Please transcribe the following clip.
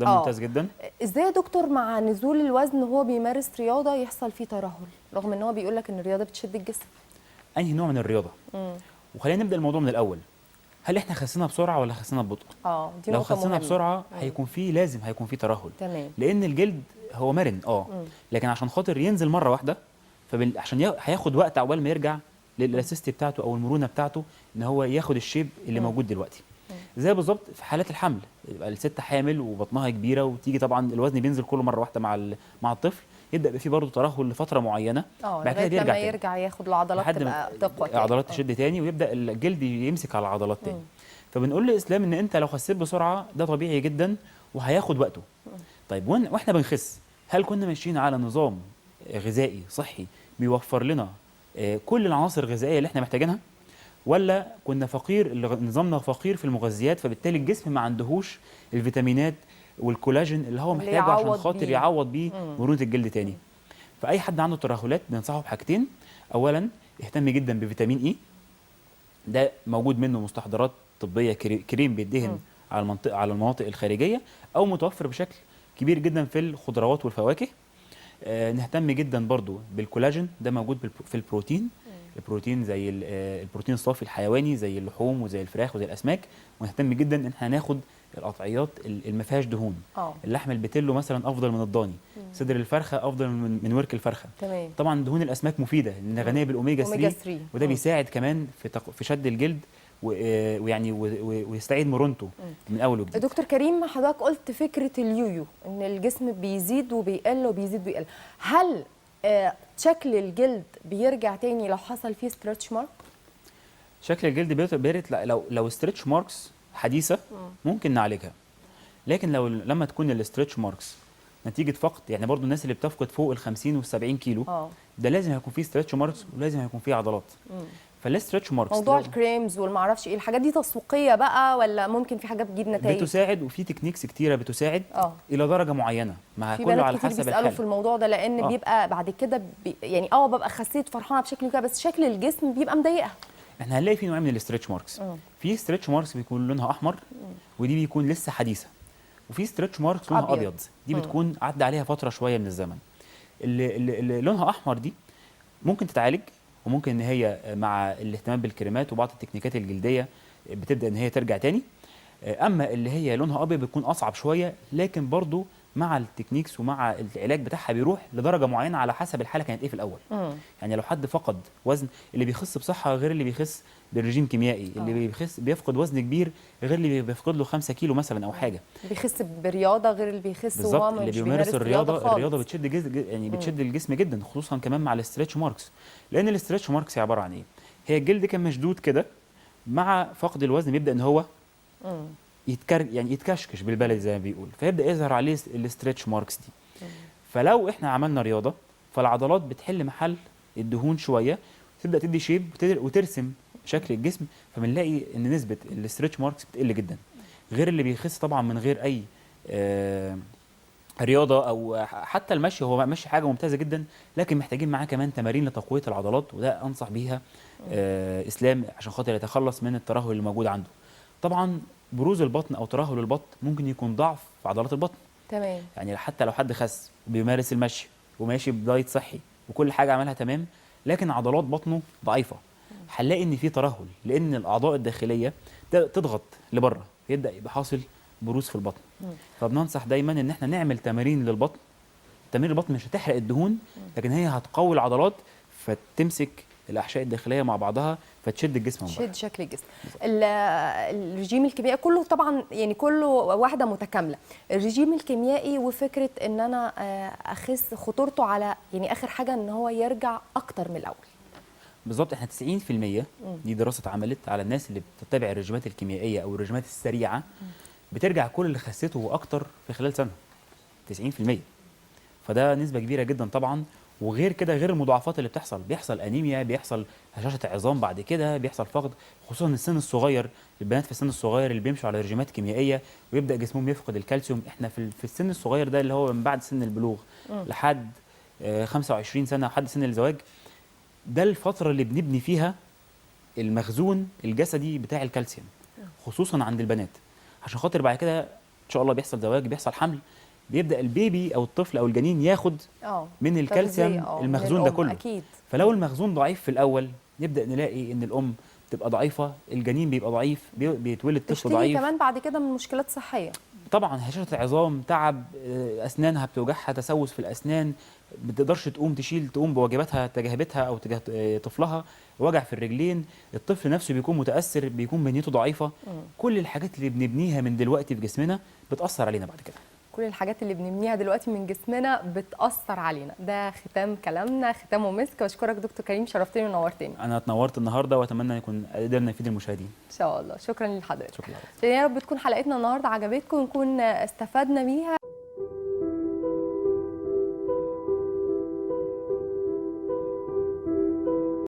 وده ممتاز جدا. ازاي يا دكتور مع نزول الوزن وهو بيمارس رياضة يحصل فيه ترهل، رغم ان هو بيقول لك ان الرياضة بتشد الجسم؟ انهي نوع من الرياضة؟ وخلينا نبدا الموضوع من الاول. هل احنا خسينا بسرعة ولا خسينا ببطء؟ دي لو نقطة خسينا مهمة. بسرعة هيكون فيه، لازم هيكون فيه ترهل. لان الجلد هو مرن، لكن عشان خاطر ينزل مرة واحدة عشان هياخد وقت عقبال ما يرجع لل elasticity بتاعته او المرونة بتاعته، ان هو ياخد ال shape اللي موجود دلوقتي. زي بالظبط في حالات الحمل، يبقى الست حامل وبطنها كبيرة وتيجي طبعا الوزن بينزل كله مرة واحدة مع الطفل، يبدا يبقى فيه برضه ترهل لفترة معينة. بعد كده لغاية بيرجع لما تاني. يرجع ياخد العضلات لحد ما تبقى تقوى تاني. العضلات تشد تاني ويبدا الجلد يمسك على العضلات تاني. فبنقول لاسلام ان انت لو خسيت بسرعة ده طبيعي جدا وهياخد وقته. طيب واحنا بنخس هل كنا ماشيين على نظام غذائي صحي بيوفر لنا كل العناصر الغذائية اللي احنا محتاجينها، ولا كنا فقير، نظامنا فقير في المغذيات، فبالتالي الجسم ما عندهوش الفيتامينات والكولاجين اللي هو اللي محتاجه عشان يعوض خاطر بيه. يعوض بيه مرونة الجلد تاني؟ فاي حد عنده ترهلات بننصحه بحاجتين. اولا اهتم جدا بفيتامين E، ده موجود منه مستحضرات طبية، كريم بيدهن على المنطقه، على المناطق الخارجيه، او متوفر بشكل كبير جدا في الخضروات والفواكه. نهتم جدا برضو بالكولاجين، ده موجود في البروتين. البروتين زي البروتين الصافي الحيواني زي اللحوم وزي الفراخ وزي الاسماك. ونهتم جدا ان احنا ناخد القطعيات اللي ما فيهاش دهون. اللحم البتلو مثلا افضل من الضاني، صدر الفرخه افضل من ورك الفرخه. طبعا دهون الاسماك مفيدة لان غنية بالاوميجا أوميجا 3، 3. وده بيساعد كمان في شد الجلد ويعني ويستعيد مرونته من اول وجديد. دكتور كريم، حضرتك قلت فكرة اليويو، ان الجسم بيزيد وبيقل وبيزيد وبيقل، هل شكل الجلد بيرجع تاني لو حصل فيه stretch mark؟ شكل الجلد بيرجع لو stretch marks حديثه ممكن نعالجها، لكن لو لما تكون ال stretch marks نتيجة فقد، يعني برضو الناس اللي بتفقد فوق ال 50 وال 70 كيلو، ده لازم هيكون فيه stretch marks ولازم هيكون فيه عضلات. فال stretch marks موضوع ال creams والمعرفش ايه الحاجات دي تسويقية بقى، ولا ممكن في حاجة بتجيب نتائج؟ بتساعد، وفي techniques كتيرة بتساعد الى درجه معينه، مع في كله بنات على كتير حسب بيسالوا الحالة. في الموضوع ده، لان بيبقى بعد كده يعني ببقى خسيت فرحانة بشكل كده، بس شكل الجسم بيبقى مضايقها. احنا هنلاقي في نوعين من ال stretch marks. في stretch marks بيكون لونها احمر، ودي بيكون لسه حديثه، وفي stretch marks لونها أبيض. ابيض، دي بتكون عدى عليها فترة شوية من الزمن. اللي لونها احمر دي ممكن تتعالج، وممكن ان هي مع الاهتمام بالكريمات وبعض التكنيكات الجلدية بتبدا ان هي ترجع تاني. اما اللي هي لونها ابيض بتكون اصعب شوية، لكن برضو مع ال techniques ومع العلاج بتاعها بيروح لدرجة معينة على حسب الحالة كانت ايه في الاول. يعني لو حد فقد وزن، اللي بيخس بصحة غير اللي بيخس بالرجيم كيميائي، اللي بيخس بيفقد وزن كبير غير اللي بيفقد له 5 كيلو مثلا او حاجة. بيخس برياضة غير اللي بيخس بالظبط، وهو اللي مش بيمارس بيمارس الرياضة، خالص. الرياضة بتشد يعني بتشد الجسم جدا، خصوصا كمان مع ال stretch marks. لان ال stretch marks هي عبارة عن ايه؟ هي الجلد كان مشدود كده، مع فقد الوزن بيبدا ان هو يعني يتكشكش بالبلدي زي ما بيقول، فيبدا يظهر عليه ال stretch marks دي. فلو احنا عملنا رياضة فالعضلات بتحل محل الدهون شوية، تبدا تدي shape وترسم شكل الجسم، فبنلاقي ان نسبه ال stretch marks بتقل جدا، غير اللي بيخس طبعا من غير اي رياضة او حتى المشي. هو مشي حاجة ممتازة جدا، لكن محتاجين معاه كمان تمارين لتقويه العضلات، وده انصح بيها اسلام عشان خاطر يتخلص من الترهل اللي موجود عنده. طبعا بروز البطن او ترهل البطن ممكن يكون ضعف في عضلات البطن. يعني حتى لو حد خس وبيمارس المشي وماشي ب diet صحي وكل حاجة عملها تمام، لكن عضلات بطنه ضعيفة، هنلاقي ان في ترهل، لان الاعضاء الداخلية تضغط لبره، فيبدا يبقى حاصل بروز في البطن. فبننصح دايما ان احنا نعمل تمارين للبطن. تمارين البطن مش هتحرق الدهون، لكن هي هتقوي العضلات، فتمسك الاحشاء الداخلية مع بعضها، فتشد الجسم من بره. تشد شكل الجسم. الرجيم الكيميائي كله طبعا، يعني كله واحدة متكاملة. الرجيم الكيميائي وفكره ان انا اخس، خطورته على يعني اخر حاجة ان هو يرجع اكتر من الاول. بالظبط، احنا 90% دي دراسة اتعملت على الناس اللي بتتبع الرجيمات الكيميائية او الرجيمات السريعة، بترجع كل اللي خسيته واكتر في خلال سنة، 90%. فده نسبه كبيرة جدا طبعا. وغير كده، غير المضاعفات اللي بتحصل، بيحصل انيميا، بيحصل هشاشة عظام بعد كده، بيحصل فقد، خصوصا السن الصغير، البنات في السن الصغير اللي بيمشوا على رجيمات كيميائية ويبدا جسمهم يفقد الكالسيوم. احنا في السن الصغير ده اللي هو من بعد سن البلوغ لحد 25 سنة، لحد سن الزواج، ده الفترة اللي بنبني فيها المخزون الجسدي بتاع الكالسيوم، خصوصا عند البنات، عشان خاطر بعد كده شاء الله بيحصل زواج، بيحصل حمل، بيبدا ال baby او الطفل او الجنين ياخد من الكالسيوم تغذية، من المخزون ده الأم، كله. اكيد. فلو المخزون ضعيف في الاول، نبدا نلاقي ان الام تبقى ضعيفة، الجنين بيبقى ضعيف، بيتولد طفل تشتكي ضعيف. كمان بعد كده من مشكلات صحية. طبعا هشاشة العظام، تعب، اسنانها بتوجعها، تسوس في الاسنان، ما بتقدرش تقوم تشيل، تقوم بواجباتها تجاه بيتها او تجاه طفلها، وجع في الرجلين، الطفل نفسه بيكون متاثر، بيكون بنيته ضعيفة. كل الحاجات اللي بنبنيها من دلوقتي في جسمنا بتاثر علينا بعد كده. كل الحاجات اللي بنبنيها دلوقتي من جسمنا بتأثر علينا. ده ختام كلامنا، ختامه مسك. واشكرك دكتور كريم، شرفتني ونورتني. انا اتنورت النهارده، واتمنى يكون قدرنا نفيد المشاهدين. ان شاء الله. شكرا لحضرتك. شكرا. يا رب تكون حلقتنا النهارده عجبتكم ونكون استفدنا بيها.